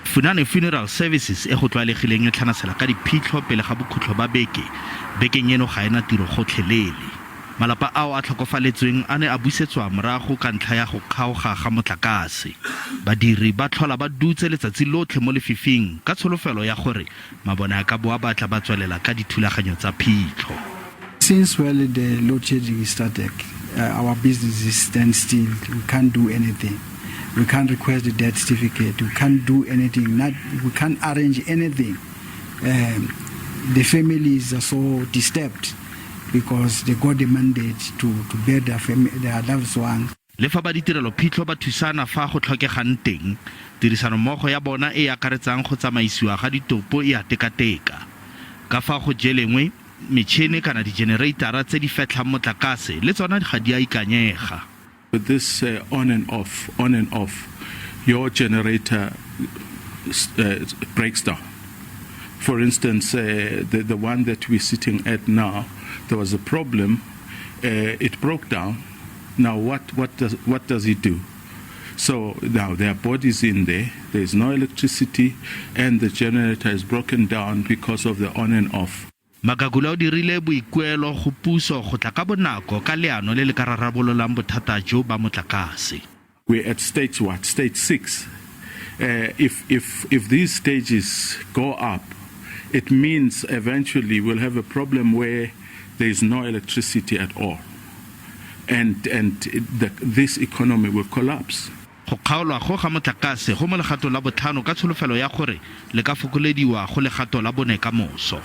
Funane Funeral Services e go tlwaelegileng e tlhanasela ka diphitlho pele ga bokhutlo ba beke, bekeng eno ga ena tiro gotlhelele. Malapa ao a tlhokofaletsweng a ne a busetswa morago ka ntlha ya go kgaoga ga motlakase. Badiri ba tlhola ba dutse letsatsi lotlhe mo lefifing ka tsholofelo ya gore mabone a ka boa ba tla ba tswelela ka dithulaganyo tsa phitlho. Since, well, the load shedding started, our business is stand still. We can't do anything. We can't request the death certificate. We can't do anything. Not, we can't arrange anything. The families are so disturbed because they got the mandate to bury their loved ones. Le fa ba ditirelo phitlho ba thusana fa go tlhokegang teng, tirisanommogo ya bona e akaretsang go tsamaisiwa ga ditopo e a tekateka. Ka fa go jelengwe, metšhene kana di-generatora tse di fetlhang motlakase le tsona ga di a ikanyega. With this on and off, on and off, your generator breaks down. For instance, the one that we're sitting at now, there was a problem. It broke down. Now, what does it do? So now there are bodies in there. There is no electricity, and the generator is broken down because of the on and off. Magagula o dirile boikuelo go puso go tla ka bonako ka leano le le ka rarabololang bothata jo ba motlakase. We're at stage what? Stage 6. If these stages go up, it means eventually we'll have a problem where there is no electricity at all. And this economy will collapse. Go kgaolwa go ga motlakase go mo legato la botlhano ka tsholofelo ya gore le ka fokolediwa go legato la bone ka moso.